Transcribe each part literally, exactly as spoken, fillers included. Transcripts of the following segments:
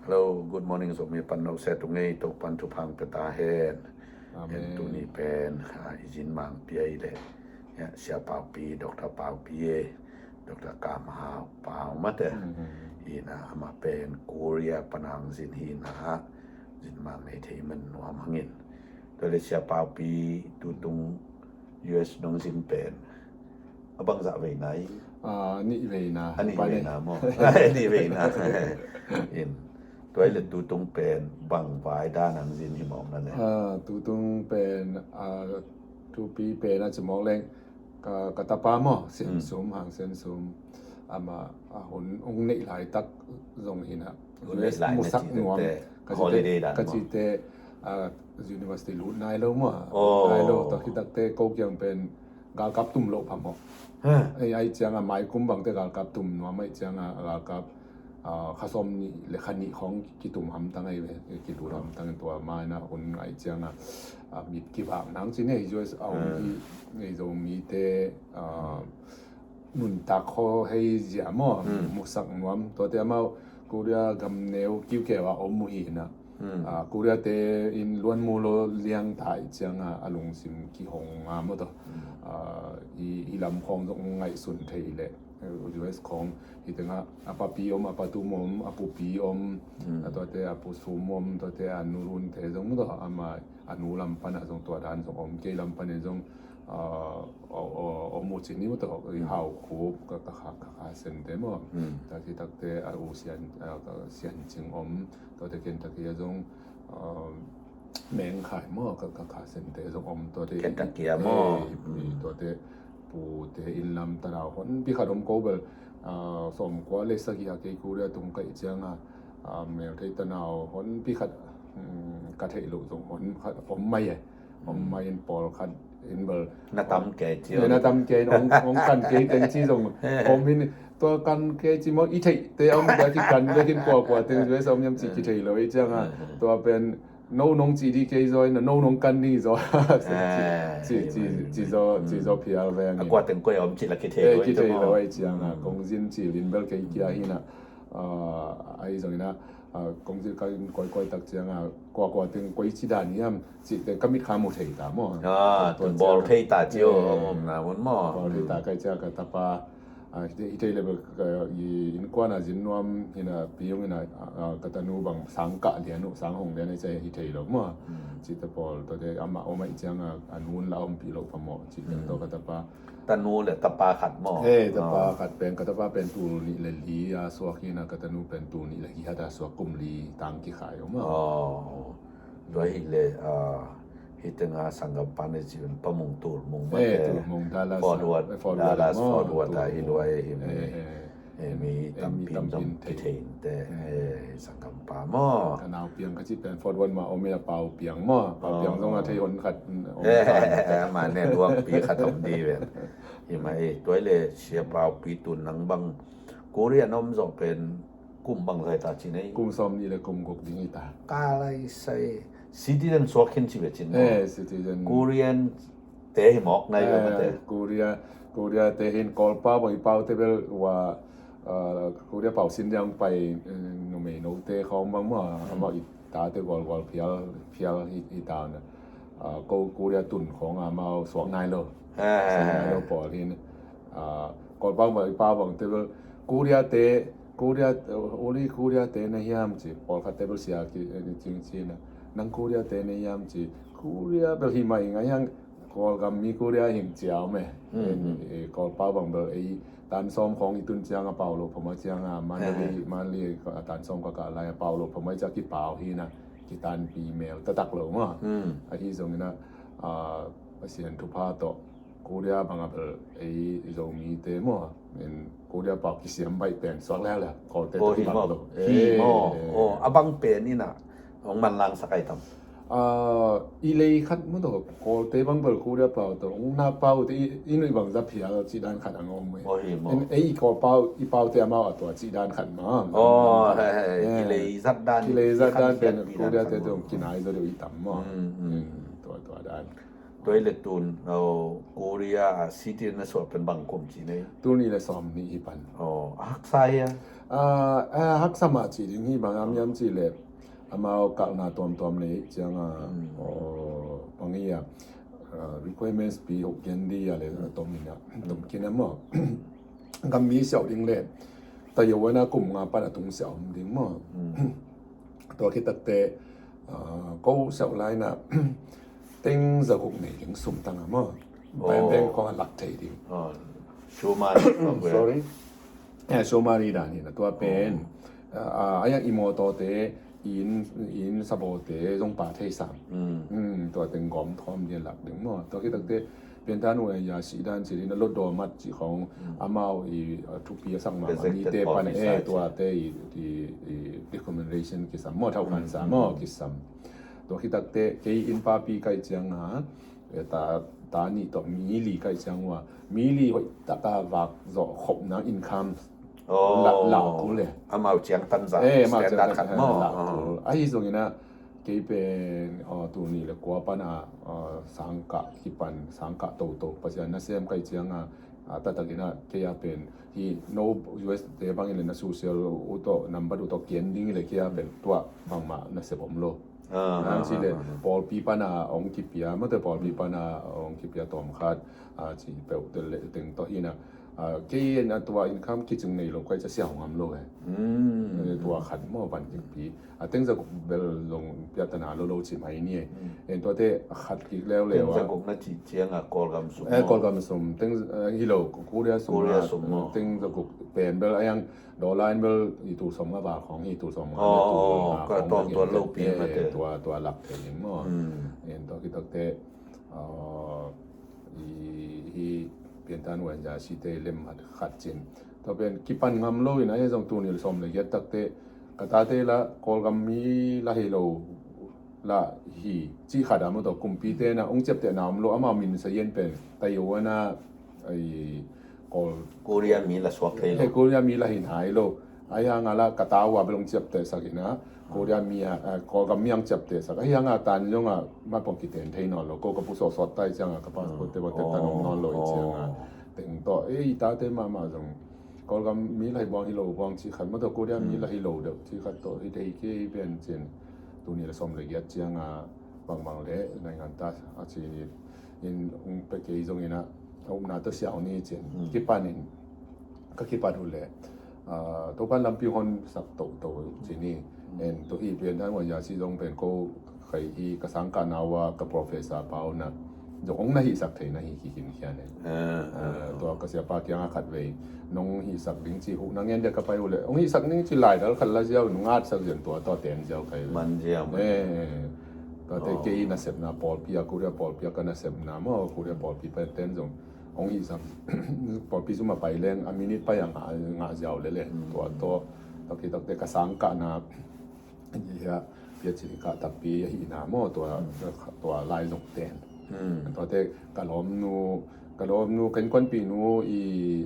Hello, good morning. Zomi pan no se tu ngei, Topa'n thupha pia ta hen. Amen. Hen, tuni pen, ah, i zin mang pia i le. Ya, Sia Paupi, Doctor Paupi e, Doctor Kam Hau Pau mate. Mhm. Hi na, amah pen Korea pan a hong zin hi na, zin mang nei thei man nuam hangin. Tua le Sia Paupi tutung U S nong zin pen a bangzah veina i? Ah, nih veina. A nih veina maw? A nih veina. In. Tua i le tutung pen bang vai dan a hong zin hi mawk na le? Ah, tutung pen, ah, tupi pen a ci mawk leng ka, ka tapa maw, Sian Sum, Hang Sian Sum. Amah, ah, hun hong neih laitak zong hi na. Hun neih lai na musak nuam. Ka cite, holiday dan ka maw? Cite, ah, university lut nai lo maw. Oh. Nai lo, tua khit takte ko kiang pen galkap tum loh phamawh. Ha. Ai, ai ciang a mai kum bangte galkap tum nuam ai ciang a galkap, ah, kha sawm nih le kha nih khawng kitum hamtang ai ve, kilut hamtang tua mai na hun ai ciang a, ah, mit kivak nang ci ne, U S a om hi, ei Zomite, ah, nuntak khaw hei zia maw, musak nuam. Tuate amau Korea gam neu kiukeu a om uh hi na. Ah, Korea te in luan mu lo liang ta i ciang a, a lungsim kihong a maw tawh. Ah, i, i lam khawng zong ngaihsun thei le. U S khawng hi tengah a papi om, a patum om, a pupi om, a tuate a pusum om, tuate a nurun te zong maw tawh. Ama a nu lam pan a zong tua dan zong om, kei lam pan in zong, ah, o, o, om uh ci ni maw tawh, i Hau Khup, ka, ka kha, ka kha sente maw. Taki takte a u Sian, ah, ka Sian Cing om, tuate ken taki a zong, ah, Meng Khai maw, ka, ka kha sente zong om, tuate ken taki a maw. Eh, i, i, tuate pute in lam tanau honpi khat om ko bel, ah, sawm kua le sagih a kei Korea tung ka i ciang a, ah, mel thei tanau honpi khat, um, ka theih loh zong hon khat om mai e. Om mai in pawlkhat in bel na tam kei ci. Na tam kei in ong, ong kan kei teng ci zong om in tua kan kei ci maw i theih te om tua kikan bekin kuakua teng zoi sa om yam ci kithei lo i ciang a. Tua pen no nong ci di kei zoi na no nong kan ni zoi. Ci, ci, ci, ci zo, ci zo phial veng. A kua teng koi om ci la kithei lo i ciang a. Kong zin ci lin bel kei kia hi na. Ah, ai zong ina, ah, kong zil ka in koi koi tak ciang a, kua kua teng koi ci dan hiam, ci teng ka mit kha mu thei ta maw. Ah, tua bawl thei ta ci o, om na mun maw. Bawl thei ta kai ciang ka tapa, ah, i thei le bel, ah, i innkuan a zin nuam ina piung ina, ah, ka tanu bang sang kah lian uh, sang hong lian i ci hi thei lo maw. Ci ta pawl, tua te amah om ai ciang a, a nun la om pi lo pa maw, ci teng tua ka tapa. Tanu le tapa khat maw? Eh, tapa khat pen, ka tapa pen tul nih le li a suak hi na, ka tanu pen tul nih le giat a suak, kum li tang kikhai om a. Oh. Tua hi le, ah, hi teng a sanggam pan le ci pen Pa Mung, Tul Mung mate. Eh, Tul Mung, Dallas. Fort Worth, Fort Worth Dallas, maw, Fort Worth a hi luai hi mi. Eh, mi tampi in zong kithei in te, eh, sanggam pa maw. Ka nau piang ka ci pen Fort Worth mah om in a Pau Piang maw. Pau Piang zong a thei hon khat om. Eh, ma ne luang pi khat om di ven. Hi mah e, tua i le Sia Paupi tun nang bang Korea na om zawh pen kum bang zai ta ci nei? Kum sawm nih le kum guk ding hi ta. Ka lai sai citizen suak khin ci ve cin maw. Eh, citizen. Korean te hi mawk nai lo mate. Korea, Korea te hin Kawl pau bang i pau te bel ua, ah, Korea pau sin diang pai, eh, numei no te khawng bang maw, amau i ta te gual gual phial, phial i, i ta na. Ah, ko Korea tun khawng amau suak nai lo. Suak nai lo pawl hin. Ah, Kawl pau bang i pau bang te bel Korea te, Korea, uli Korea te na hiam ci, pawlkhat te bel sia ki, eh, cing ci na. Nang Korea te na hiam ci, Korea bel hi mai ngai hiang, Kawlgam mi Korea hing ciau me. Mm, mm. Eh, Kawl pau bang bel ei tan sawm khawng i tun ciang a pau lo phamai ciang a, Mandalay, Mandalay a tan sawm ka ka lai a pau lo phamai ciang kipau hi na, kitanpi mel taktak lo ma. Mm. Ahi zong ina, ah, Pasian thupha tawh Korea bang a bel ei Zomite maw, in Korea pau kisiam baih pen suak leuleu, Kawlte tawh hi bang maw lo. Hi maw. Oh, a bang pen ina hong manlang sak ai tam. Ah, i lei khat maw tawh, Kawlte bang bel Korea pau tawh hong na pau te i, i nuih bang za phial cih dan khat a ngawm e. Oh, hi maw. In ei i Kawl pau, i pau te amau a tua cih dan khat ma. Oh, hei, hei, i lei zat dan, i lei zat dan pen Korea te tawh hong kinai zaw deuh i tam maw. Mm, mm. Tua, tua dan. Tua hi leh tun, oh, Korea ah city na suah pen bang kum ci nei? Tul nih le sawm nih hi pan. Oh, a haksa hia? Ah, a haksa mah ci ding hi, bang hiam cih leh amau kalhna tuamtuam nei ciang a, oh, bang hi a, ah, requirements pi hok gen di a le tom in a, tom khin a maw. Gam mi siauh ding leh Taiwan a kum nga pan a tung siauh om ding maw. Tua khit takteh, ah, ko siauh lai in a teng zaguk nei ding sum tang a maw. Bank, bank khong a lak thei ding. Sorry. Eh, sumari dan hi na tua pen. Ah, a yang i mawtawte, i inn, i inn sabawte zong pia thei sam. Tua teng gawm thawm ding lak ding maw. Tua khit takteh Piantan uh a sih dan ci ding a, lotdaw mat cih khong amau i, ah, thupi a sak mahmah mite pan, eh, tuate i, i, i recommendation kisam maw, thaukhansa maw kisam. Tua khit takteh kei inn papi ka hih ciang a, eh, ta, ta nih tawh mi li ka hih ciang ua, mi li hoih tak a vak zawh khop nang income. Oh, la, la kul le. Amau ciang tan zah, eh, amau standard ciang tan khat maw. La kul. Ahi zongin a, kei pen, ah, tul nih le kua pan a, ah, sangkah kipan, sangkah toto Pasian nasem ka hih ciang a, ah, taktak in a kei a pen hi no, U S te bangin le na social uh tawh, number uh tawh kian ding le kei a pen tua bangmah nasep om lo. Ah, nang ci le, ah, ah, pawlpi pan a hong kipia, mate pawlpi pan a hong kipia tawm khat, ah, ci peuh te le teng tawh hi na. Ah, kei in a tua income kicing nei lo ka hih ciang sia hong ngam lo e. Eh, tua khat maw van kikpi. A teng zaguk bel zong piatana lo lo ci mai ni e. En tuate a khat kik leuleu a. Teng zaguk na cih ciang a Kawlgam sum maw? Eh, Kawlgam sum. Teng, eh, hi lo, Korea sum. Korea sum maw? Teng zaguk pen bel a yang dollar in bel i tul sawm nga val khong hi, tul sawm nga le tul nga khong ka tawm tua lo pi mate. Tua, tua lak thei ding maw. En tua khit takteh, ah, i, hi Piantan uh a site lem khat, khat cin. Tua pen kipan ngam lo in a, hi zong tul nih le sawm le giat takteh ka tate la Kawlgam mi la hi lo la hi cih khat a maw, tua kumpite na hong ciaptehna om lo, amau min sa yen pen Taiwan a, ai, Kawl, Korea mi la suak thei lo. He, Korea mi la hi nai lo. Ahi hang a la ka ta uh a bel hong ciaptehsak in a, Korea mi a, eh, Kawlgam mi hong ciaptehsak. Ahi hang a tan zong a matpong kiten thei nawn lo. Ko ka pu sawtsawt ta i ciang a ka passport te bang te tan om nawn lo i ciang a. Teng tawh, eh, i tate mahmah zong Kawlgam mi la hi buang hi lo buang cih khat, maw tua Korea mi la hi lo deuh cih khat tawh hi thei kei pen cin. Tul nih le sawm le giat ciang a bangbang le naingan ta a ci in, hong pia kei zongin a, a upna tawh siau ni cin. Kipan in, ka kipat uh le, ah, Topan lampi hon sak toto ci ni. En tua hi Piantan uh a si zong pen ko khai hi ka sangkahna uh a ka professor pa uh na zong hong na hihsak thei na hi kikhin khian e. Ah, tua ka siapa kiang a khat vei nong hihsak ding ci huh na ngen dia ka pai uh le hong hihsak ding ci lai dal khat la ziau, nong atsak zian tua, tua ten ziau kai ve. Man ziau man. Eh, eh. Tua te kei nasepna pawlpi a, Korea pawlpi a ka nasepna maw, Korea pawlpi pa ten zong hong hihsak pawlpi zum a pai leng a minute pai a ngah, ngah ziau lele. Tua tawh, tua khit takteh ka sangkahna hi a, pia ci ka takpi a hihna maw, tua, tua lai zong ten. Tua te ka lawmnu, ka lawmnu, ka innkuanpihnu i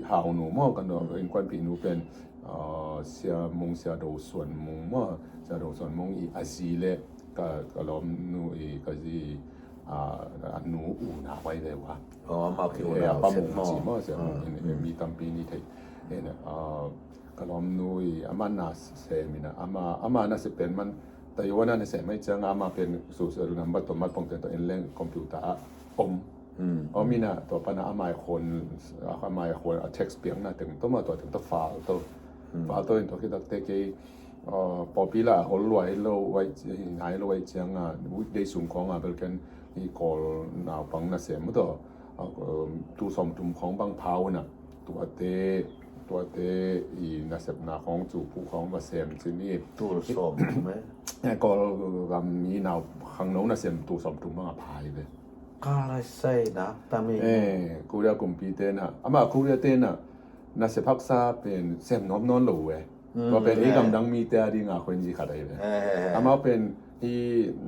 Haunu maw, ka innkuanpihnu pen, ah, Sia Mung, Sia Do Suan Mung maw, Sia Do Suan Mung i a zi le ka, ka lawmnu i ka zi, ah, a nu unau vai ve ua. Oh, amau ki unau pa Mung ci maw, Sia Mung in, mi tampi ni thei. En, ah, ka lawmnu i ama nasem in a, ama, ama nasep pen man Taiwan a nasem ahih ciang a ama pen social number tawh matpong te tawh en leng computer ah om. Om in a tua pan a ama i khon, ama i khon a text piakna teng tawh maw, tua teng tawh file tawh. File tawh in tua khit takteh kei, ah, pawlpi la a hol lua hi lo, nai lo ahih ciang a weekday sung khawng a bel ken i Kawl naupang nasem uh tawh, ah, um, tul sawmthum khawng bang pha uh na. Tuate, tuate i nasepna khawng cu phuh khawng va sem cin i. Tul sawmthum e? Eh, Kawlgam mi nau khangno nasem tul sawmthum bang a pha hi ve. Ka lai sai nak tam e. Eh, Korea kumpi te na, ama Korea te na, nasep haksa pen sem nuam nawn lo uh e. Tua pen ei gamdang mite a ding a khuenzi khat ahi ve. Amau pen i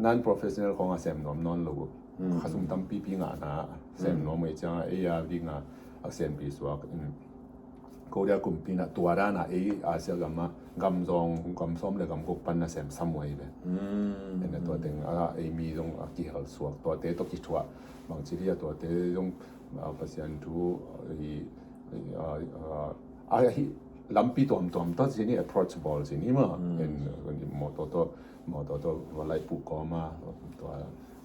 non-professional khawng a sem nuam nawn lo uh. Khasum tampipi ngahna sem nuam uh ahih ciang a ei a ding a a sempi suak. Korea kumpi na tua dan a ei Asia gam a gam zawng, gam sawm le gam guk pan nasem sam uh ahi ve. En a tua teng a, ei mi zong a kihel suak, tuate tawh kithuah, bangci dia tuate zong, a, Pasian thu, i, i, a, a, a, hi, lampi tuamtuam tawh ci ni, approachable ci ni maw. En, en mawtaw tawh, mawtaw tawh va laih puh kawm a, tua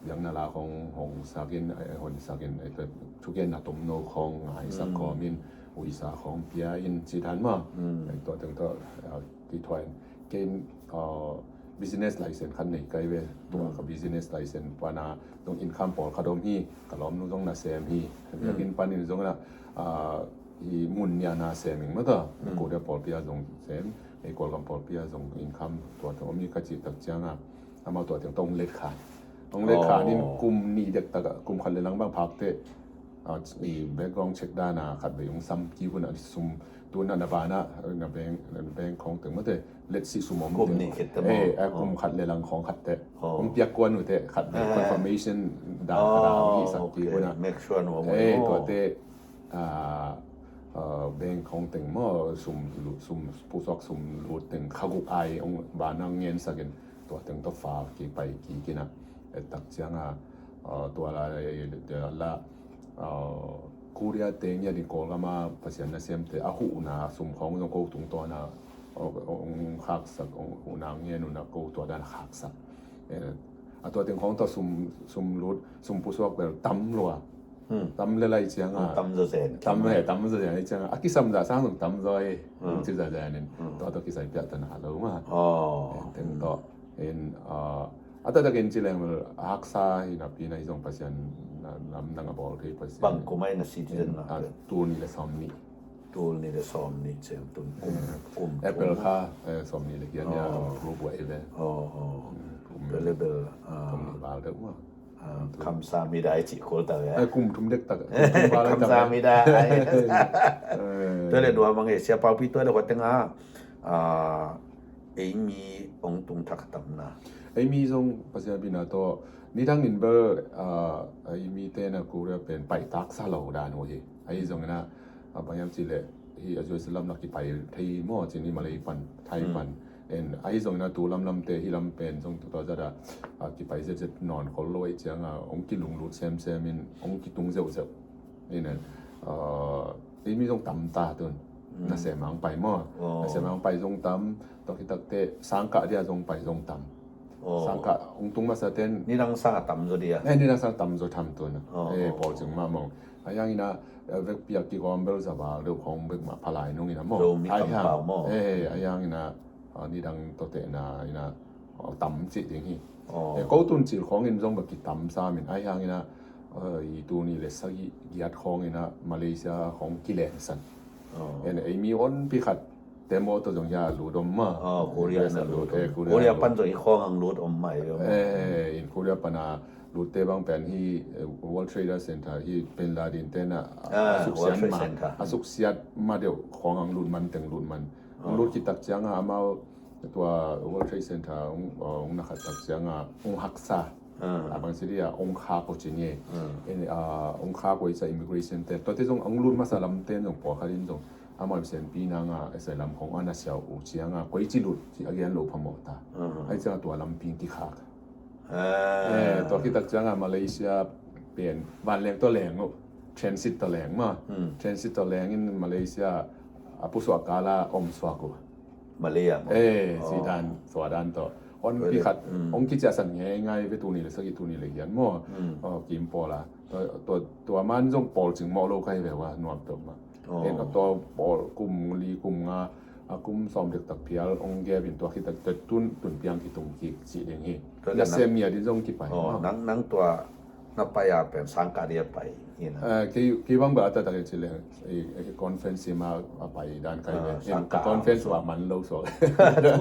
biakna la khawng hong sak in, a, hon sak in, a, tua thugenna tomno khawng ngaisak kawm in, uisa khawng pia in ci dan maw. A, tua teng tawh, a, kithuah in, ken, a, business license khat nei kai ve. Tua ka business license pana zong income pawlkhat om hi, ka lawmnu zong nasem hi. Biakinn panin zong na, a, hi mun nia na sem ing mata. Korea pawlpi a zong sem, ei Kawlgam pawlpi a zong income tua teng om hi ka cih tak cianga, amau tua teng tawh hong let kha. Hong let kha nin kum nih dektak a, kum khat le lang bang phak teh, a, i background check dana khat vei hong sam kik un a, sum tuna na bana, na bank, na bank khawng teng mate, let sih sum om kum nih khit teh maw. Eh, a, kum khat le lang khawng khat teh. Hong piak kuan uh teh, khat vei confirmation dan a dang hi sak kik un a. Make sure nuam uh. Eh, tua teh, a, a, bank khawng teng maw, sum lut, sum, pusuak sum lut teng kha guk ai hong bana ngen sak in, tua teng tawh fa kipai kik in a, et tak cianga, a, tua la, la, a, Korea te ngiat in Kawlgam a Pasian nasemte a huhna sum khawng zong ko tungtawn a, hong khaksak, hong huhna ngen un a ko tua dan khaksak. Eh, a tua teng khawng tawh sum, sum lut, sum pusuak bel tam lua. Tam le lai cianga. Tam zaw zen. Tam le, tam zaw zen cianga. A kisam zah sang zong tam zaw e. Ci zah zen in. Tua tawh kisai piak ta na lo ma. Teng tawh. In, a, a taktakin ci leng bel haksa hi napi na hi zong Pasian na lamdang a bawl thei Pasian. Bang kum ai na citizen na? A, tul nih le sawm nih. Tul nih le sawm nih ciang tun kum, kum April kha, eh, sawm nih le giat nia, kum thum buai ve. Kum, kum thum nih val deuh ma. Kamsahamnida i cih kul ta ve. Eh, kum thum dektak. Kum thum val dektak. Kamsahamnida. Tua le dua mang e, Sia Pau Pi tua le hua teng a, a, ei mi ong tung thak tam na. Ei mi zong Pasian pina tawh, nidang in bel, a, ei mi te na Korea pen paitak sa lo dan uh hi. Ahi zongin a, a, bang hiam cih leh, hi a Jerusalem la kipai thei maw, cin hi Malay pan, Thai pan. En, ahi zongin a tu lamlam te, hi lam pen zong tu tawh zat a, a, kipai zetzet nawn khol lo ahi cianga, ong kilunglut semsem in, ong kitung zeuhzeuh. Ina, a, ei mi zong tam ta tun. Nasem ang pai maw. Nasem ang pai zong tam, tua khit tak teh, sangkah dia zong pai zong tam. Sangkah, ong tung masa ten. Nidang sang a tam zaw dia. Eh, nidang sang tam zaw tham tun. Eh, pawl cing mah mong. A yang ina, eh, vekpi a kigawm bel za val deuh khawng bek mah pha lai nung ina maw. Zomi kampau maw. Eh, a yang ina, ah, nidang tawh tehna ina, ah, tam cih ding hi. Eh, ko tun cil khawng in zong bek kitam sam in a yang ina, eh, i tu nih le sagih giat khawng ina Malaysia khawng kilengsan. En, ei mi onpi khat Tembaw tawh zong hia lut om mah. Ah, Korea na lut om. Eh, Korea pan zong i khawng ang lut om mah i om. Eh, in Korea pan a lutte bang pen hi, eh, World Trade Center hi Bin Laden te na a suksiat ma. A suksiat ma deuh khawng ang lut man teng lut man. Ang lut khit tak cianga amau tua World Trade Center ong, ong na khat tak cianga ong haksa. A bang ci dia ong khak uh ci ni. En, a, ong khak uh i ca immigration te. Tuate zong ong lut masa lam ten zong pawlkhat in zong amau in senpi nanga asylum khawng a na siau uh cianga koici lut ci a gen lo phamawh ta. Ahi cianga tua lampi kikhak. Eh, tua khit tak cianga Malaysia pen vanleng tawh leng uh. Transit tawh leng mah. Transit tawh leng in Malaysia a pusuak kala om suak uh. Malay ah maw? Eh, ci dan, tua dan tawh. Onpi khat, ong kiciahsan ngeingai ve tu nih le sagih tu nih le giat maw. Kim pawl a. Tua, tua, tua man zong pawl cing mawh lo ka hi ve ua, nuam peuhmah. En a tua pawl kum li kum nga, a kum sawm dektak phial ong gep in tua khit tak tun, tun piang kitung kik cih ding hi. Nasem ngiat in zong kipai. Nang, nang tua na pai a pen sangkah dia pai ina. Eh, kei, kei bang bel a taktak in ci leng, eh, eh, conference sim a, a pai dan kai ve. Sangkah conference wa man lo so. Tu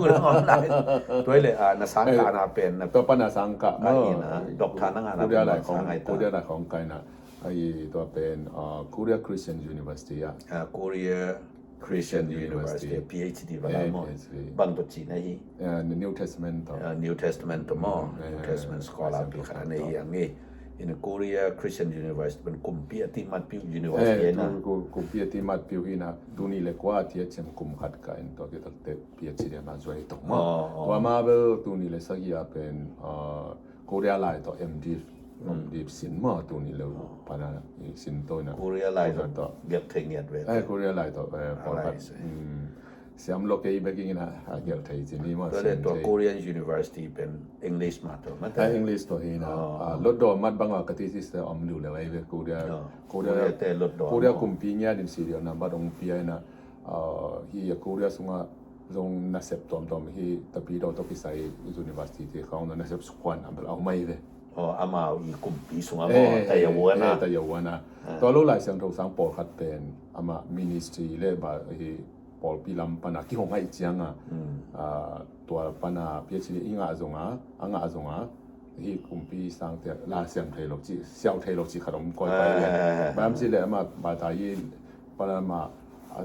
na online. Tua le, ah, na sangkah na pen na. Tua pan na sangkah ma. Ina, doctor na nga na Korea lai khawng, Korea lai khawng kai na. Ai, tua pen, ah, Korea Christian University a. Ah, Korea Christian University, P H D bala maw. Bang tawh cihna hi. New Testament tawh. New Testament tawh maw. New Testament scholar pi khat a nei hi ang hi. In Korea Christian University pen kumpi a timat piu university eh, na. Kumpi a timat piu hi na, tuni le kua a tiat ciang kum khat ka in tua kitak te PhD ma zuai tok ma. Tua ma bel tuni le sagih a pen Korea lai tawh M.Div, M.Div sin ma tuni le pana sin to na. Korea lai tawh gelh thei ngiat ve. Eh, Korea lai tawh eh, siam lo kei bek in a gelh thei cin hi ma. Tua le tua Korean University pen English ma tawh ma te. English tawh hi na. Lotdaw mat bang a ka thesis te om liu le ai ve Korea. Korea te lotdaw. Korea kumpi ngiat in serial number ong pia na. Hi a Korea sunga zong nasep tuamtuam hi Tapidaw tawh kisai university te khawng nasep sukhuan a bel au mai ve. Amau i kumpi sunga maw tayawana. Tayawana. Tua lo Lai Siangtho sang pawlkhat pen ama ministry le ba hi pawlpi lam pana kihong ahi cianga tua pana PhD i ngah zonga a ngah zonga hi kumpi sangte la siam thei lo ci siau thei lo ci khat om koi pai le. Bam ci le ama bata hi pana ma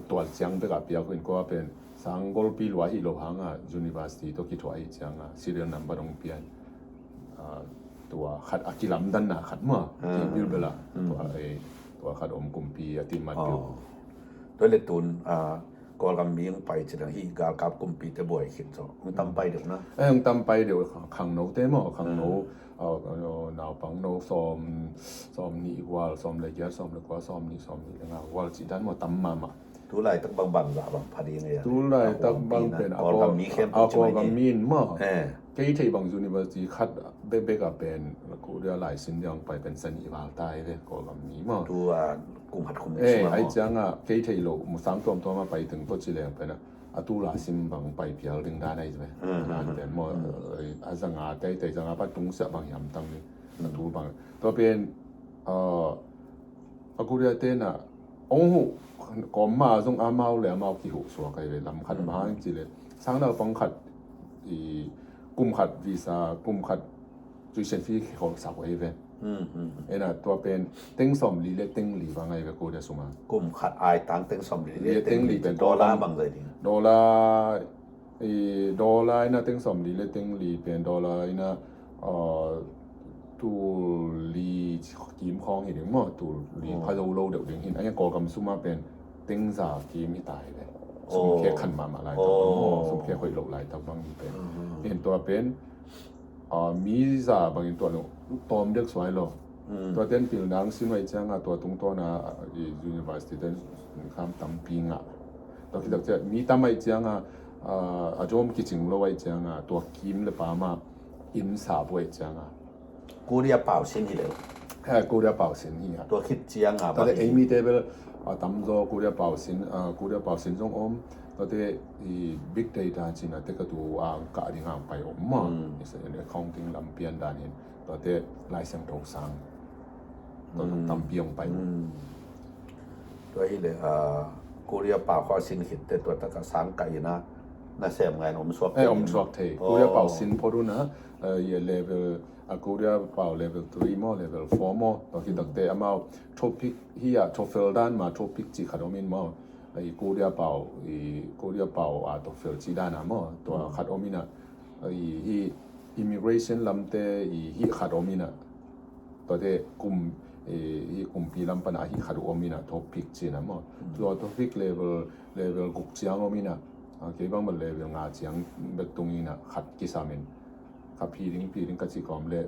tual ciang bek a piak in kua pen sang golpi lua hi lo hanga university tawh kithuah ahi cianga serial number dong pian tua khat a kilamdanna khat ma ki bilbela tua khat om kumpi a timat piu. Tua le tun Kawlgam mi hong pai ci dang hi galkap kumpi te buai khit zaw hong tam pai deuh na. Eh, hong tam pai deuh khangno te maw khangno naupangno sawm sawm nih gual sawm le giat sawm le kua sawm nih sawm nih le nga gual ci dan maw tam mahmah. Tulaitak bang bangzah bang pha ding a tulaitak bang pen a Kawlgam mi khempeuh a Kawlgam mi in maw. Kei theih bang university khat bekbek a pen Korea lai sin diang pai pen sani val tai ve Kawlgam mi maw. Tu a kum khat kum nih sung a ai maw. Cianga kei theih loh musang tuamtuam a pai teng tawh ci leng pen a tu la sim bang pai pial ding dan ai ve. Dan pen maw a zanga tei tei zanga pa tung siah bang hiam tang ni a tu bang tua pen a Korea te na ong huh kawmma zong amau le amau kihuh suak ai ve lam khat bang ci le sang naupang khat i kum khat visa kum khat tuition fee khol sak ai ve. Ena tua pen teng sawm li le teng li bang ai ve Korea sunga. Kum khat ai tang teng sawm li le teng li pen dollar bang zai ding. Dollar i dollar ina teng sawm li le teng li pen dollar ina tul li kim khawng hi ding maw tul li pha zo lo deuh ding hin a Kawlgam suma pen teng za kim hi tai ve. Sum khek khan mahmah lai tak bang maw sum khek hoih loh lai tak bang hi pen. En tua pen mi za bangin tua lo tawm dek suai lo. Tua ten pil nang sin vai cianga tua tungtawna university ten kham tampi ngah. Tua khitak ciang mi tam ai cianga a dawm kicing lo ai cianga tua kim le pama inn sa buai cianga. Korea pau sin hi le. Korea pau sin hi ha. Tua khit cianga tua te ei mi te bel a tamzaw Korea pau sin Korea pau sin zong om. Tua te i big data cina te ka tu ang ka ding ang pai om ma. Accounting lam pian dan hin tua te lai siang tho sang. Tua tampi ong pai. Tua hi le Korea pau kha sin khit te tua taka sang ka ina na sem ngai om suak. Om suak thei Korea pau sin pho duna level a Korea pau level three maw level four maw tua khitak te amau topic hi a TOEFL dan ma topic ci khat om in maw. I Korea pau i Korea pau a TOEFL ci dan a maw tua khat om ina. I hi immigration lamte i hi khat om ina. Tua te kum i hi kumpi lam pana hi khat om ina topic cina maw. Tua topic level level guk ciang om ina. Kei bang ma level nga ciang bek tung ina khat kisam in. Ka phi ding phi ding ka ci kawm le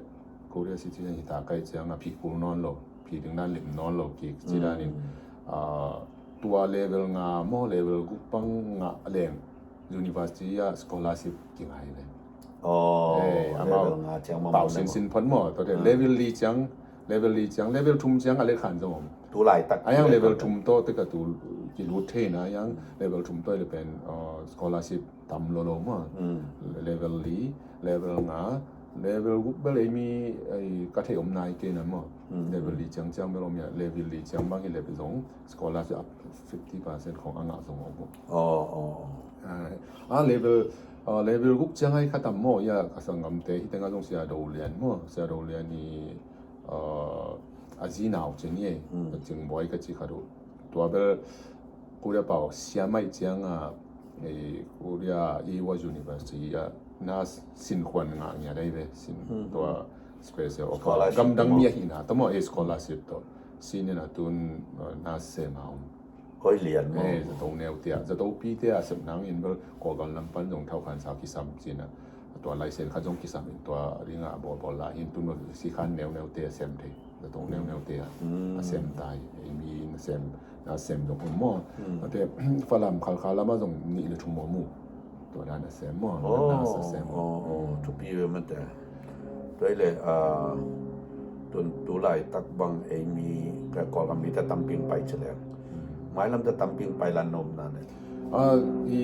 Korea citizen hi ta kai ciang a phi kul nawn lo phi ding dan lim nawn lo ki ci dan in. Tua level nga maw level guk pang nga leng university a scholarship ki ngai le. Amau pau sin sin phot maw tua te level li ciang level li ciang level thum ciang a le khan zong om. Tulaitak a yang level thum to te ka tu ki lut thei na yang level thum to le pen scholarship tam lo lo maw. Level li level nga level guk bel ei mi ka thei om nai ke na maw. Level li ciang ciang bel om ya level li ciang bang hi level zong scholarship fifty percent khong a ngah zong om. A level level guk ciang ai kha tam maw ya ka sanggamte hi tenga zong sia do lian maw sia do lian i a zinau cin hi ei. Ka cing buai ka ci kha do tua bel Korea pau siam ai cianga Korea Ewha University a na sin khuan ngah ngiat ai ve sin tua special offer. Scholarship gamdang maw? Mi ahihna tawh maw, eh, scholarship tawh. Senior na tun, uh, na sem a om. Koi lian maw? Eh, zato neute ah, zato pite a sem nangin bel Kawlgam lam pan zong thaukhansa kisam cina. Tua license khat zong kisam in tua ringa bawlbawl lai hin tun bel sikhan neuneute a sem thei. Zato neuneute ah. Mm. A sem tai. Ei mi na sem, na sem zong om maw. Mm. Ate Falam Khalkha lam ah zong nih le thum om uh. Tua dan a sem maw, oh, na sa sem. Oh, oh, thupi ve mate. Tua ile, ah, tun tu laitak bang ei mi ka Kawlgam mite tampi pai ci leng. Hmm. Mailam te tampi pai lan nom na ne. Ah, i,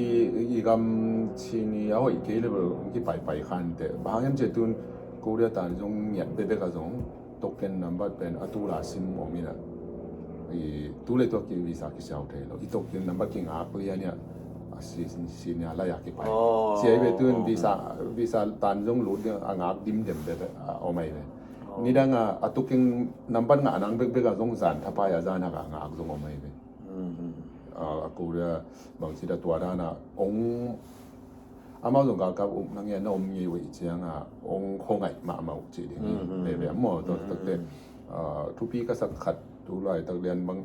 i gam Chin i a hoih kei le bel ki pai pai khan te. Bang hang hiam ci tun Korea tan zong ngiat bebek a zong. Token number pen a tu la sim om ina. I tu le tua ki visa kisiau thei lo. I token number kingak lian ia. A si, si nia la ia kipai. Oh, sia i ve tun oh, visa, visa tan zong lut dia a ngak dim dem bebek a om ai ve. Oh. Nidang a, a token number ngah nang bekbek a zong zan thapai a zan hak a ngak zong om ai ve. Mm, mm. A, a Korea bang ci da tua dan a ong Amau zong galkap um na ngen na om ngei uh ih cianga ong khuangaih mahmah uh cih ding hi. Mm, mm, veve mm, maw, tua, mm, takte, mm, ah, thupi ka sak khat tu laitak lian bang,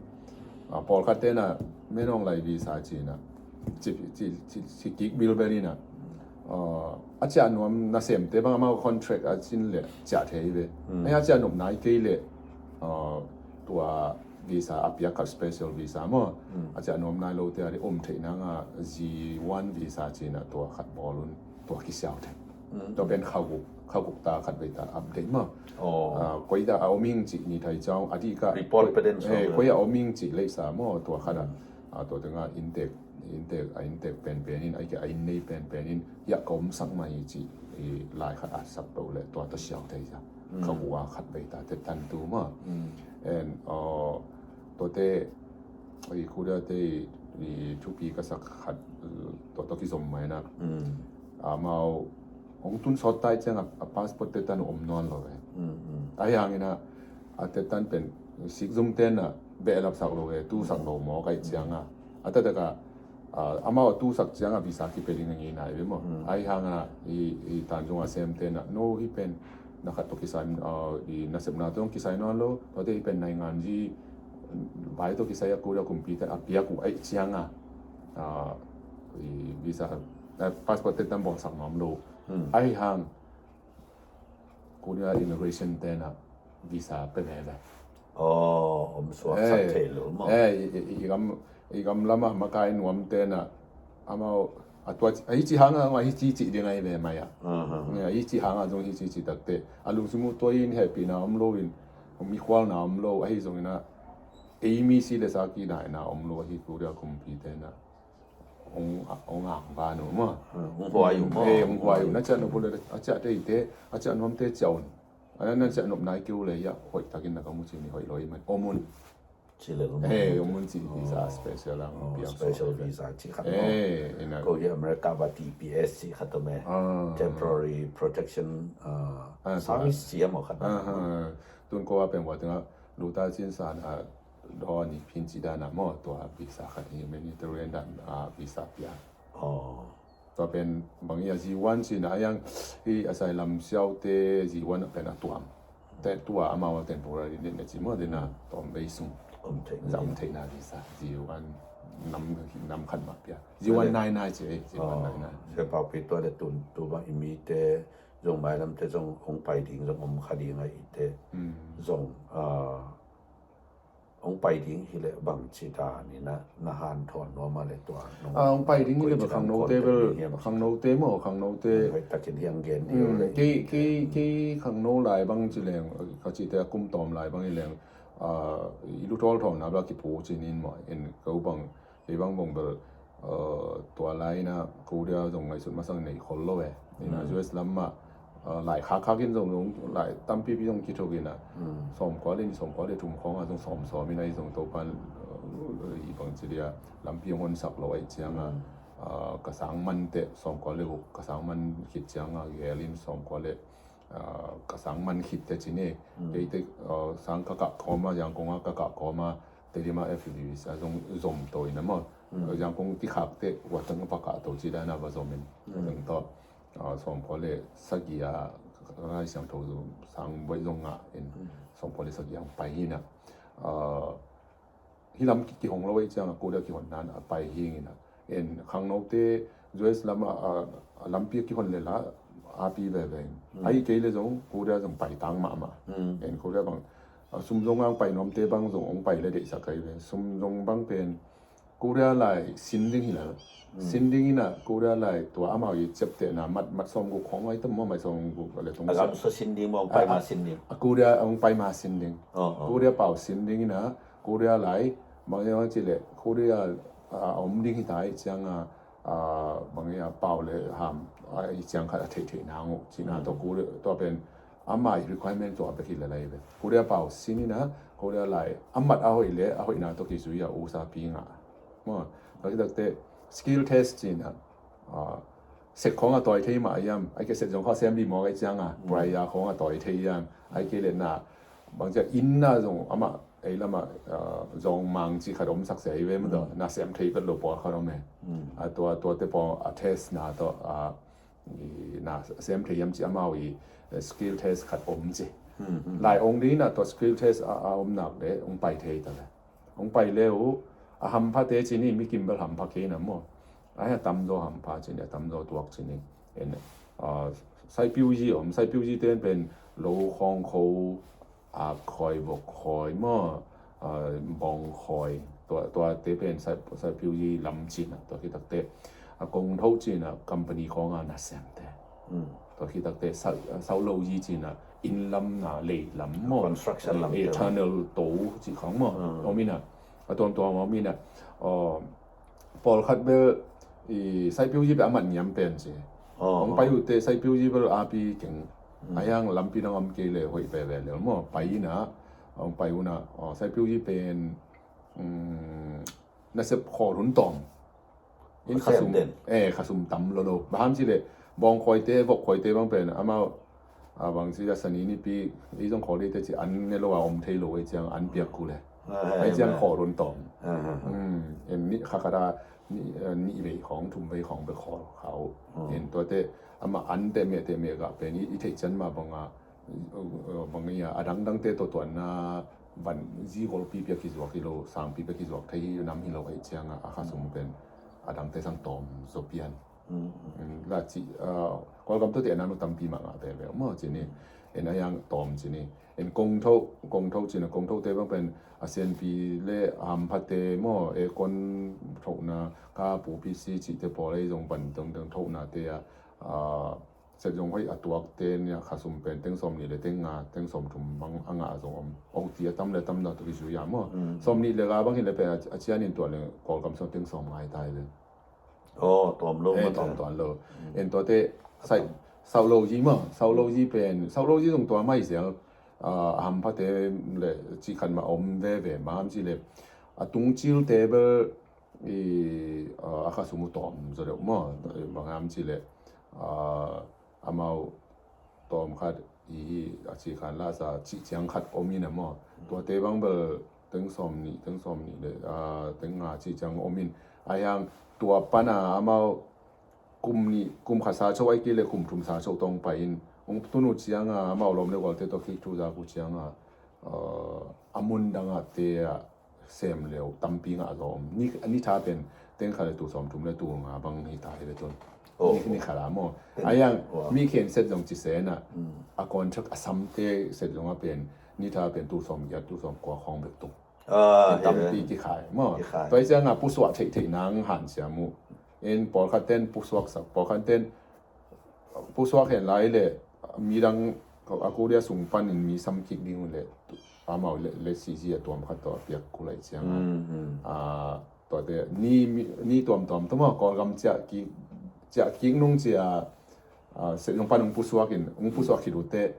ah, pawlkhat tena menawng lai visa cina ci, ci, ci, ci kik bilbel ina, ah, a ciah nuam nasemte bang amau contract a cin le ciah thei ve. Mm. Ai a ciah nop nai kei le, ah, tua visa a piak khat special visa maw. Mm. A ciah nuam nai lote a di om theih nanga Z one visa cina tua khat bawl un tua kisiau thei. Mm. Tua pen khaguk, khaguk ta khat vei ta update maw. Oh. Ah, koi ta a om ing cih ni thai ciang a di ka report koi, peden eh, koi a om ing cih leisa maw tua khat a. Mm. Ah, tua tenga intek, intek, a intek penpen in, a ike a innei penpen in, hiah ka om sak mah hi cih, i lai khat a sak peuh le tua ta siau thei sia. Mm. Khaguk a khat vei ta te tan tu maw. Mm. And, ah, Tuate, i Korea te i, i thupi ka sak khat, uh, tua tawh kizom mai na. Mm. Amau, hong tun sawt tai ciang a, a passport te tan om nawn lo ve. Mm, mm. Ahi hangin a, a te tan pen, sik zum ten a, behlap sak lo ve, tu sak lo maw, kai ciang a. A ta tak a, Ah, amau a tu sak cianga visa kipia ding a ngei nai ve maw. Mm. Ahi hanga i, i Tanzung a semte na, no hi pen, na khat tawh kisai, ah, i nasepna tawh kisai nawn lo, tuate hi pen naingan zi, vai tawh kisai a Korea kumpi te a piak uh aih cianga, ah, i visa, eh, passport te tan bawl sak nuam lo. Mm. Ahi hang, Korea immigration te na visa pe ve ve. Oh, om suak sak thei lo maw. Eh, i, i, i gam, i gam lama makai nuam te na, amau, a tua, a hici hanga, a hici ci ding ai ve mai a. Aha. Eh, a hici hanga zong hici ci takte. A lungsim uh tua in hehpihna om lo in, mikhualna om lo, ahi zongin a, ei mi si le sa kinaina om lo, ahi Korea kumpi te na. Ong, ong ang ba no maw. Ah, ong huai uh maw. Eh, ong huai uh. Na ciah nop uh le, a ciah te ite, a ciah nuam te ciah un. A na, na ciah nop nai keu le, ya, hoih takin na ka mu ci ni hoih lo i man. Om un. Ci le lo maw. Eh, om un ci visa special ang. Oh, piang special so visa ci khat maw. Eh, ina. Ko hi America ba T P S ci khat maw. Ah. Temporary protection, ah, ah, service ci a maw khat. Ah, ah. Tun ko a peng wa teng a, lu ta cin san a, Daw ni phin ci dana maw, tua visa khat hi, humanitarian dan, ah, visa pia. Oh. Tua pen bang i a Z one cina a yang, i asylum siaute Z one pen a tuam. Te tua amau a temporary ni ne ci maw, dena tom bei sung. Om thei. Za om thei na visa. Z one nam, nam khat ma pia. Z one nai nai ci, eh, Z one nai nai. Se pau pi tua le tun, tu bang i mi te, zong mailam te zong ong pai ding, zong om kha ding a i te. Mm. Zong, ah, Hong pai ding hi leh bangci dan in na, na hanthawn nuam a leh tua nong. Ah, hong pai ding hi leh bang khangnote bel, khangnote maw, khangnote. Hoih takin hiang gen hi leh. Kei, kei, kei khangno lai bang ci leng, ka cihte a kum tawm lai bang hi leng, ah, i luthawl thawn na bel a kiphu cinin maw, en ko bang, kei bang bang bel, Tua lai ina Korea zong ngaihsut masang nei khol lo e. Ina U S lam mah lai khakkhak in zong, zong lai tampipi zong kithuk ina sawmkua le nih, sawmkua le thum khawng a zong sawmsawm ina i zong Topan i bangci dia lampi hong honsak lo aih cianga ka sang man teh sawmkua le guk ka sang man khit cianga gel in sawmkua le ka sang man khit teh cin e. Kei teh sang ka kah kawma, Yangon a ka kah kawma, Tedim a F D B C a zong zom to ina maw. Yangon kikhak teh watang va kah to ci dana va zom in. Teng tawh sawmkua le sagih a Lai Siangtho zong sang buai zong ngah in, sawmkua le sagih ah hong pai hi in ah, hih lam ki, kihong lo ahih ciangin Korea kihonna in a pai hi in ah, en khangnote U S lam a, a, a lampi a kihon le la api veve in. Ahih kei le zong Korea zong pai tang mahmah. En Korea bang, a, sum zong a hong pai nuamte bang zong hong pai le deihsak ahi ve. Sum zong bang pen Korea lai sin ding hi la. Sin ding in ah Korea lai tua amau i ciaptehna mat, mat sawmguk khong ai tam maw, mat sawmguk le tung. A gam sua sin ding maw, hong pai ma sin ding. A Korea hong pai ma sin ding. Korea pau sin ding in ah Korea lai, bang, bang ci le Korea, a, a om ding hi ta ahih ciangin, a, bang, a, pau le ham, a, i ciang khat a theihtheih nang uh cihna tawh Korea, tua pen amau i requirement tua bek hi le lai ve. Korea pau sin in ah Korea lai a mat a hoih le a hoihna tawh kizui a usa pi ngah. Maw, tua khit takteh skill test cihna, a, sek khong a tawi thei mah a hiam, ahih kei leh sek zong khong a sem dih mawk ahih ciangin, pray a khong a tawi thei hiam, ahih kei leh na, bang ciang inn ah zong amah, ei lamah, a, zong mang cih khat om sak se hi ve maw, na sem thei pet lo pawlkhat om e. A tua, tuate pawl a test na tawh, a, i, na sem thei hiam cih amau i, eh, skill test khat om ci. Lai ong ding in ah tua skill test a, a om nak le, ong pai thei ta le. Ong pai le uh, a hamphate ci ni, mi kim bel hampha kei na maw. Ai, a tamzaw hampha ci ni, a tamzaw tuak ci ni. En, a, saipiuyi om, saipiuyi ten pen lo khawng kho, a, khawi vok khawi maw, a, bawng khawi. Tua, tuate pen sai, saipiuyi lam cihna, tua khit takteh. A kongtho cihna, company khawng a nasemte. Tua khit takteh, sau, sauloyi cihna, inn lam na lei lam maw. Construction lam, eh, te tunnel to cih khawng maw. Om in ah, a tuamtuam om in ah, aw, pawlkhat bel, i, saipiuyi bel a mat niam pen ci. Hong pai uh teh saipiuyi bel api keng. A hiang lampi dang om kei le hoih veve lel maw. Pai in ah, hong pai un ah, aw, saipiuyi pen, um, nasep khawl hun tawm. In khasum, eh, khasum tam lo lo. Bang ham ci le, bawng khawite, vok khawite bang pen, amau, a, bang ci a sani nipi, i zong khawl dite ci an ne lo a om thei lo ahih ciang an piak kul e. Ahih ciang khawl hun tawm. En nih kha khat a, nih, eh, nih vei khawng, thum vei khawng bek khawl kha uh. En tuate, amah an te meh te meh gah pen, i, i theih cian mah bang a, bang a, a dangdangte tawh tuanna van zi golpi piak kizuak hi lo, sangpi piak kizuak thei hi nam hi lo ahih ciangin a khasum pen a dangte sang tawm zaw pian. La ci, a, Kawlgam tawh te a nanu tampi mah ngah veve maw ci ni. En a hiang tawm ci ni. En kongtho, kongtho ci ni, kongthote bang pen a sianpi le a hamphate maw, e kon thohna, ka pu pi si cihte pawl ei zong pan dangdang thohnate a, a, Sep zong hoih a tuakte nia khasum pen teng sawm nih le teng nga, teng sawm thum bang a ngah zong om. O T a tam le tam na tuk i zui a maw. Sawm nih le nga bang hi le pen a, a cian in tua le Kawlgam sawm teng sawm ngai tai le. Aw, tawm lo. Eh, maw tawm tuan lo. En tuate, sai, sauloyi maw, sauloyi pen, sauloyi zong tua mai zel. A, a hamphate le ci khat mah om veve, bang ham ci le. A tung cil te bel, i, a, a khasum uh tawm zaw deuh maw. Bang ham ci le, a, amau tawm khat i hi a ci khan la sa cih ciang khat om in a maw. Tuate bang bel teng sawm nih, teng sawm nih le, a, teng nga cih ciang om in. A hiang tua pan a amau kum nih, kum khat sa cho ai kei le kum thum sa cho tawh pai in. Ong tun uh ciang a, amau lawm le gualte tawh kik thu zak uh ciang a, a, a mun dang a te a, sem leu tampi ngah zaw om. Ni, ni tha pen teng khat le tul sawm thum le tul nga bang hi ta hi le tun. Ni, ni khat a maw. A hiang mi khen set zong ci sen a. A contract a samte set zong a pen ni tha pen tul sawm giat, tul sawm kua khawng bek tung. Tampi kikhai maw. Tua hi ciang a pusuah theihtheih nang han siam uh. En pawlkhat ten pusuak sak, pawlkhat ten pusuak hen lai le, midang a Korea sung panin mi sam kik ding uh le, amau le, le C G a tuam khat tawh a piak kul lai ciang a. A, tuate, ni, ni tuamtuam tawh maw, Kawlgam ciah kik, ciah kik nung cia, a, sep zong pan ung pusuak in, ung pusuak khit uh teh,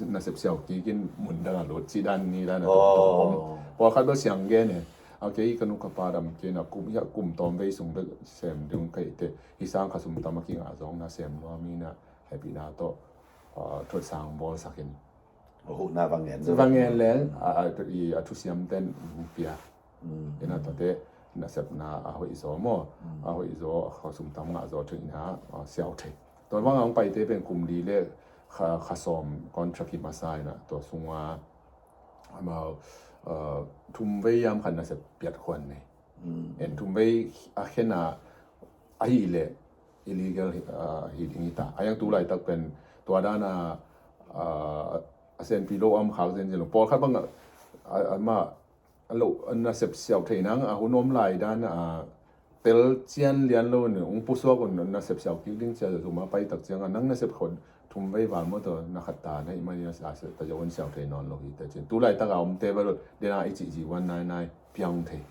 nasep siau kikin mun dang a lut, cih dan ni dan a tuamtuam om. Pawlkhat bel siang gen e. A kei ka nu ka pa dam kei na kum, hiah kum tawm vei sung bek sem ding ka hih teh, hi sang khasum tam a kingah zong na sem nuam hi na, hehpihna tawh, a, thutsang bawlsak in. Huhna va ngen. Va ngen leng, a, a, i, a thusiam ten pia. Ina tuate nasepna a hoih zaw maw. A hoih zaw, a khasum tam ngah zaw thei ina, a, siau thei. Tua bang a hong paite pen kum li le, kha, kha sawm contract hi masa inah tua sungah amau, uh, thum vei hiam khat nasep piat khuan nei. En thum vei a khen a ahih leh illegal hi, uh, hi ding hi ta. A hiang tu laitak pen tua dan a, uh, a senpi lo om khak zenzen lo. Pawlkhat bang a, a, a ma a lo nasep siau thei nang a hun om lai dan a tel cian lian lo ni ung pusuak un nasep siau kik ding cia zuma pai tak ciang a nang nasep khon thum vei val maw tawh na khat ta na i mani na sa ta zong siau thei nawn lo hi te cin. Tu laitak a om te bel dena i cih zi wan nai nai piang thei.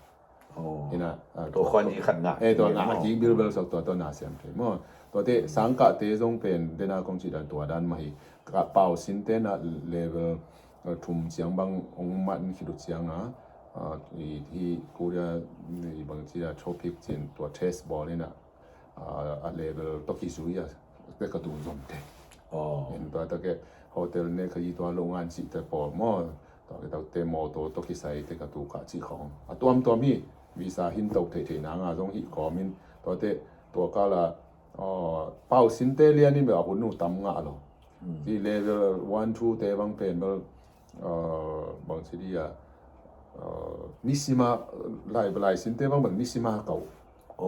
Ina, ah, tua khuan i khat ngah. Eh, tua ngah kik bilbel sok tua, tua na siam thei maw. Tua te sangkah te zong pen dena kong cih dan tua dan mah hi. Ka pau sin te na level, uh, thum ciang bang ong man khit uh ciang a, uh, i hi Korea i bang ci a tropic cin tua test bawl ina, uh, a level tawh kizui a te ka tu zom te. En tua ta ke hotel ne ka i tua lo ngan ci te pawl maw. Tua ke tua te mawtaw tawh kisai te ka tu ka ci khong. A tuamtuam hi visa hin to thei thei na nga zong hi kawm in tua te tua ka la, uh, pau sin te lian in bel a hun nu tam ngah lo. Ti level one two te bang pen bel, uh, bang ci di a, uh, nisima lai, lai sin te bang bel nisima kau.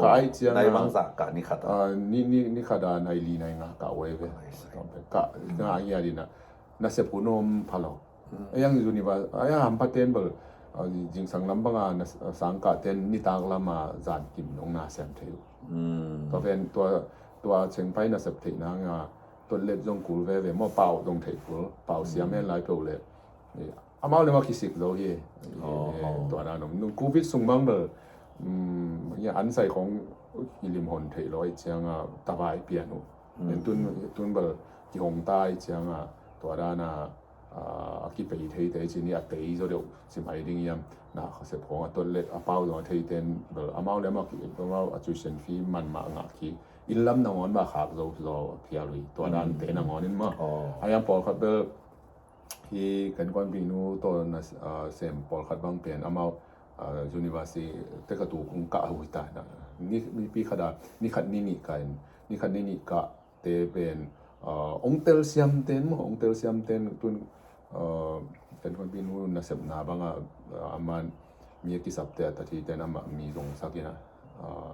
Ka ai ciang nai a bang za ka ni khat a. Ah, ni, ni, ni khat a nai li nai nga ka wei ve. Ka nga ngia di na. Nasep hun om pha lo. A yang university, a yang hampa ten bel, ah, jingsang lam bang a na, ah, sangkah ten nitak lam a zan kim nong na sem thei uh. Tua ven tua, tua cheng pai nasep thei na nga. Tuat let zong kul veve maw pau zong thei kul pau siam hen lai peuh le. Amau le maw kisik zo hi. Tua dan om nung covid sung bang bel, um, an sai khong kilim hon thei lo ai ciang a tavai pian uh. En tun, tun bel kihong tai ciang a tua dan a, a kipei thei te ci ni a tei zo deuh ci mai ding iam na khasep khong a tuat let a pau zong a thei ten bel amau le amau ki, amau a tuition fee man mah ngah ki in lam nangawn mah khak zo zo phial ui tua dan te nangawn in mah. A yang pawlkhat bel hi kan kuanpih nu tawh na, ah, sem pawlkhat bang pen amau, ah, university te ka tu kung kah hui ta na ni, ni pi khat a ni khat ni nih ka in ni khat ni nih kah te pen, ah, ong tel siam ten maw ong tel siam ten tun, ah, kan kuanpih nu nasepna bang a, ah, aman mi a kisap te a ta thi ten amah mi zong sak in a, ah,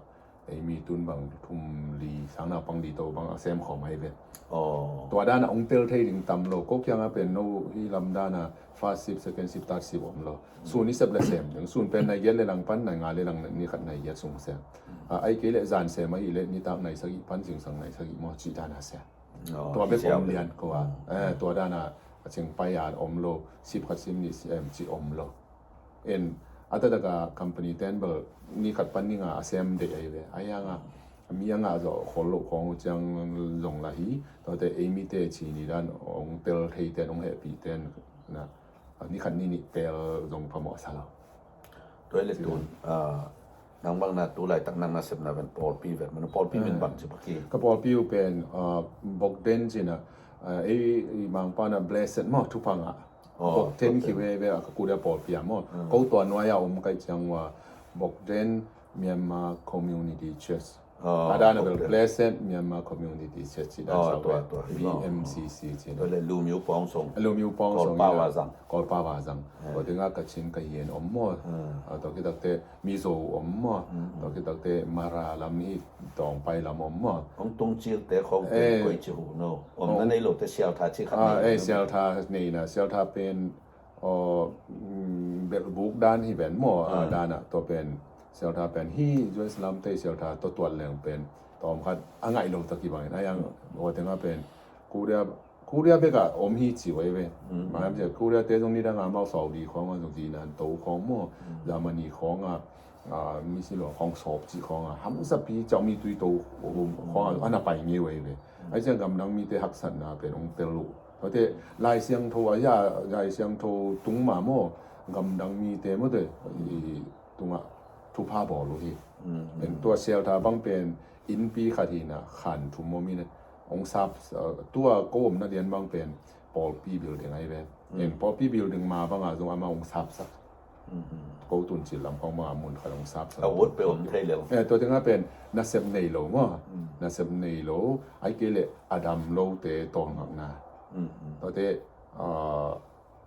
ei mi tun bang thum li sang na pang di to bang a sem khawm hai ve. Tua dan a ong tel thei ding tam lo ko kiang a pen no hi lam dan a first shift second shift third shift om lo. Sun i sep le sem ding sun pen nai giat le lang pan nai nga le lang ni khat nai giat sung sem. A ai kei le zan sem ahi le nitak nai sagih pan zingsang nai sagih maw ci dan a sem. Tua bek om lian ko a. Eh, tua dan a a cheng pai a om lo shift khat shift nih sem ci om lo. En a taktak a company ten bel ni khat pan ni nga a sem dei ai ve a yang a mi a ngah zawh khol loh khong uh ciang zong la hi. Tuate ei mite ci ni dan ong tel thei ten ong hehpih ten na ni khat ni nih pel zong phamawh sa lo. Tua le tun, ah, nang bang na tu laitak nang nasepna ven pawlpi ven manu pawlpi min bang ci paki. Ka pawlpi uh pen, ah, Bogden cina, ah, ei mangpa na blessed maw thupha ngah. Bogden ki veve a ka kuria pawlpi a maw. Ko tua nuai a om kai ciang ua Bogden Myanmar Community Church. A dan a bel Blessed Myanmar Community Church ci dan sa tua B M C C ci dan. Tua le Lumiu Pawng Song. Lumiu Pawng Song Kolpa Vazang. Kolpa Vazang. Tua dinga ka cin ka hien om maw. Tua kitakte Mizo om maw. Tua kitakte Mara lam hi tawng pai lam om maw. Hong tung cil te khong te koi ci hu no. Om na nei lo te sial tha ci khat nei. Eh, sial tha nei na sial tha pen belbuk dan hi ven maw. Dan ah tua pen sial tha pen hi U S lam te sial tha tua tuat leng pen tua om khat a ngaih lo ta kibangin a yang ua tenga pen Korea Korea bek ah om hi ci wai ve. Korea te zong ni dang a mau Saudi khong a zong zi nan to khong maw Germany khong a, mi si lo khong sawp ci khong a hamsa pi cau mi tui to khong a ana pai ngi wai ve. Ai ciang gamdang mi te haksatna pen ong tel uh. Tuate Lai Siangtho a ya Lai Siangtho tung ma maw gamdang mite maw te i tungah thupha bawl uh hi. En tua sial tha bang pen innpi khat hi na khan thum maw mi na ong sap tua ko omna lian bang pen pawlpi building ai ve. En pawlpi building ma bangah zong ama ong sapsak. Ko tun cil lam khong bangah mun khat ong sapsak. A wot pe om thei lo. Eh, tua tengah pen nasep nei lo maw. Nasep nei lo ai kei le a dam lo te tawlngakna. Tuate, ah,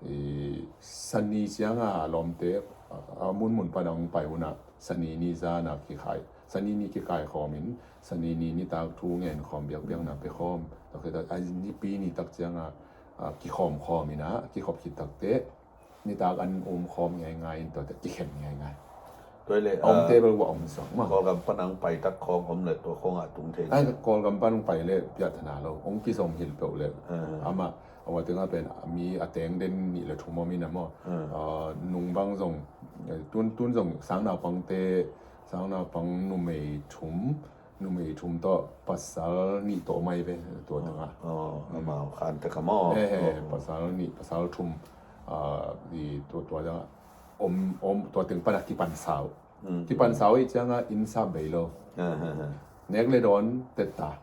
i, Sani cianga a lawmte, a, a munmun pana hong pai hunah Sani ni zana kikhai, Sani ni kikhai khawmin, Sani ni nitak thu ngen khawm biakbiakna pia khawm. Tuate a nipi nitak cianga, ah, kikhawm khawm inah, kikhop khit takteh nitak an um khawm ngaingai in tuate kikhen ngaingai. Tua le, a omte bel wa om suak ma. Kawlgam pan ang pai tak khawng om le tua khawngah tung thei. Ai, Kawlgam pan ang pai le piathana lo. Ong kizom hil peuh le. Amah, a wa tengah pen mi a teng den nih le thum om ina maw. Nung bang zong, tun, tun zong sang naupangte, sang naupang numei thum, numei thum tawh pasal nih tawh mai ve tua tengah. Amau khan teka maw. He, he, pasal nih, pasal thum, ah, i tua, tua tengah om, om, tua teng pana kipansau. Kipansau i cianga innsap bei lo. Nek le dawn tetta.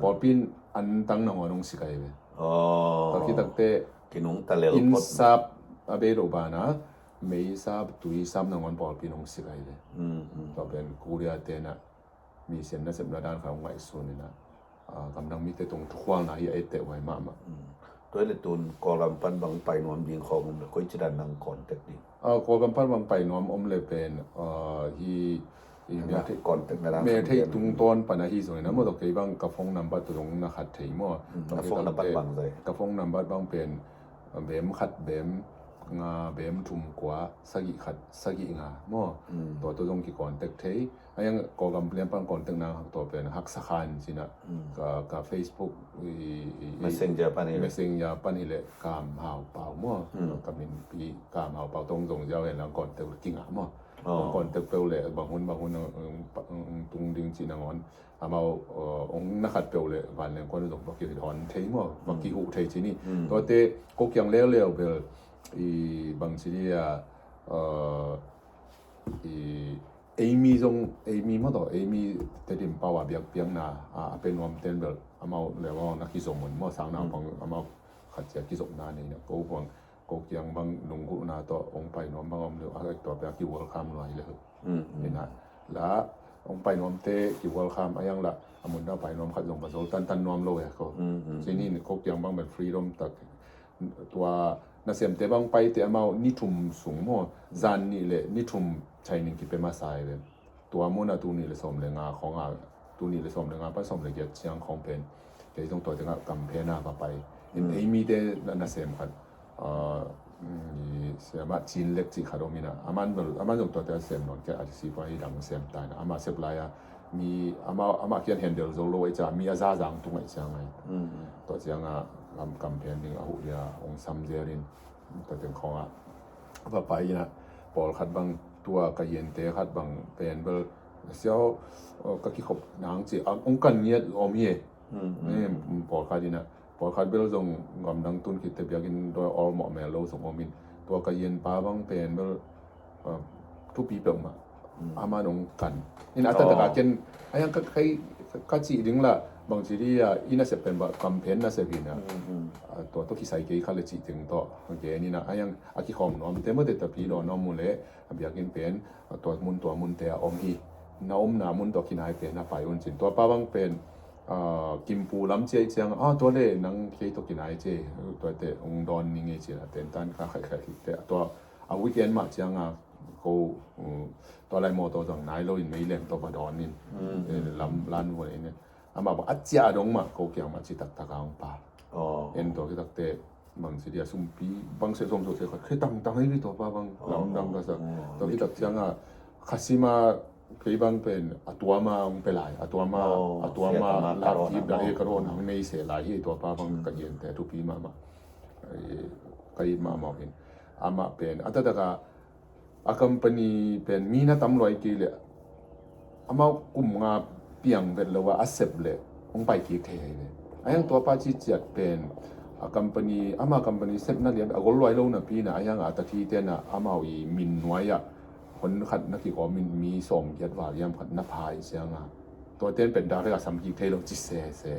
Pawlpi in an tang nangawn hong sikai ve. Tua khit takteh innsap a bei lo bana, meisap, tuisap nangawn pawlpi in hong sikai ve. Tua pen Korea tenah mi sian nasepna dan kha hong ngaihsun inah, ah, gamdang mite tung thukhualna hi a etteh huai mahmah. Tua le tun Kawlgam pan bang pai nuam ding khawng om le koi cidan nang contact ding? Ah, Kawlgam pan bang pai nuam om le pen, ah, hi, hi mel theih tungtawn pan ahi zongin a maw, tua kei bang ka phone number tua zong na khat thei maw. Ka phone number bang zai? Ka phone number bang pen, ah, bem khat bem nga bem thum kua sagih khat sagih nga maw. Tua tua zong ki contact thei. Ayang Kawlgam lian pan contact nang hak tua pen Haksa Khan cinah ka, ka Facebook i, i, i Messenger pan hi le Kam Hau Pau maw. Ka minpi Kam Hau Pau tong zong ziau hen lang contact le kingah maw. Contact peuh le bang hun bang hun tung ding cih nangawn amau ong na khat peuh le vanleng kuan zong va kidawn thei maw, va kihuh thei cini. Tuate ko kiang leuleu bel i bang cini a, i Amy zong, Amy maw tawh, Amy Tedim Pau a biakpiakna a, a pe nuam ten bel amau le amau na kizom un maw, sang naupang amau khat cia kizopna nei na ko huang, ko kiang bang lunggulhna tawh hong pai nuam bang om le a tua pia ki welcome luai le. Ina la hong pai nuamte ki welcome a yang la a mun dah pai nuam khat zong va zol tantan nuam lo e ko. Cinin ko kiang bang bel freedom tak tua nasemte bang paite amau ni thum sung maw, zan nih le ni thum training kipia masa hi ve. Tua muna tul nih le sawm le nga khawng a, tul nih le sawm le nga pan sawm le giat ciang khawng pen kei zong tua tengah kamphen a va pai in. Ei mite na, nasem khat, ah, siamah Cin Lek cih khat om ina, aman bel, aman zong tua tengah sem nawn kei a, a si pa hi dang sem ta ina, ama sep lai a mi, ama, ama kian handle zo lo ai cia, mi a zazang tung ai cia ngai. Tua cianga kam, kamphen ding a huh dia hong sam zel in, tua teng khawngah va pai ina, pawlkhat bang tua ka yente khat bang pen bel siau, ka kikhop nang ci a hong kan ngiat om hi e. Pawlkhat ina, pawlkhat bel zong gamdang tun khitte biakinn dawi awlmawh mel lo zong om in, tua ka yenpa bang pen bel thupi peuhmah. Aman hong kan in a taktakah ken a yang ka, ka cih ding lah bangci di a, i nasep pen bah kamphen nasep in a, tua tawh kisai kei kha le cih teng tawh gen in a, a yang a kikhawm nuamte mawte tapi dawn om uh leh a biakinn pen tua mun tua munte a om hi. Na omna mun tawh kinai pen a pai un cin, tua pa bang pen kimpu lam ciai ciang a, tua le nang kei tawh kinai ciai, tuate hong dawn ning ei cin a, tentan ka khaihkhaih hikte tua a weekend mah cianga ko, tua lai mawtaw zang nai loin meilem tawh va dawnin lam lan vua in amah bang a ciah a dong mah ko kiang mah ci taktak a hong pal. En tua kitakte bang ci dia sumpi bang seh sawm sawm seh khat khe tangtang hi tua pa bang lamdang ka sak. Tua kitak cianga khasima kei bang pen a tuama hong pe lai, a tuama, a tuama lakip dah hi ka rawn hang nei seh lai hi tua pa bang ka yente a thupi mahmah. Ka it mahmah hin amah pen a taktak a a company pen mi na tam luai kei leh amau kum nga piang vet lo a, a sep leh hong pai kik thei hi ve. A yang tua pa ci ciat pen a company, ama company sepna lian a gol luai lo napi na a yang a tathi tena amau i min nuai ah hon khat na kikawm in mi sawm giat val yam khat na pha i cianga tua ten pen dak lek a sam kik thei lo ci sese.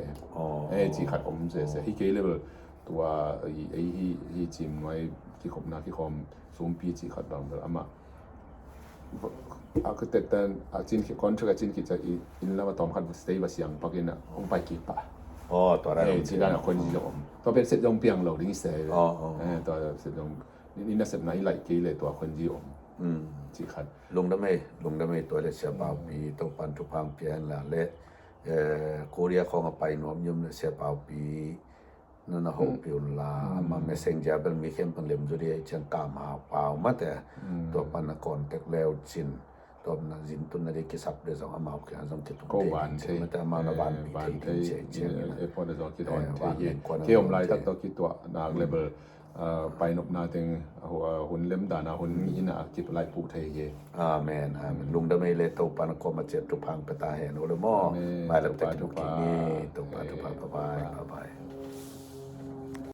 E ci khat om sese hi kei level tua ei hi, hi cim nuai kikhopna kikhawm sumpi cih khat bang bel amah a ka tetan a cin khit, contract a cin khit cia i inn lam a tawm khat stay va siang pakin a hong pai kik pah. Aw, tua dan eh, om ci dan a khuanzi zong om. Tua pen sep zong piang lo ding i se. Aw, aw. Eh, tua sep zong ni, ni na sepna i laih kei le tua khuanzi om. Ci khat. Lungdam ei, lungdam ei, tua le Sia Paupi, Topan thupha hong pia hen la le, eh, Korea khawng a pai nuam ni om le Sia Paupi na na hopih un la, ama messenger bel mi khempeuh lem zaw ding ei ciang Kam Hau Pau mate. Tua pan a contact le uh cin. Tua pan a zin tunna ding kisap le zong amau kiang zong kitung thei ding ci mate, amau na vanpi thei ding ci ei ciang ina. Airport a zong kidawn thei hi. Kei om laitak tawh kituah nak le bel, ah, painopna teng, ah, hun lem dan a hun ngihna a kilaih puh thei hi. Amen, amen. Lungdam ei le, Topan a kuamah ciat thupha hong pia ta hen uh le maw. Amen. Mailam tak kimu kik ni. Topa thupha, bye bye, bye bye.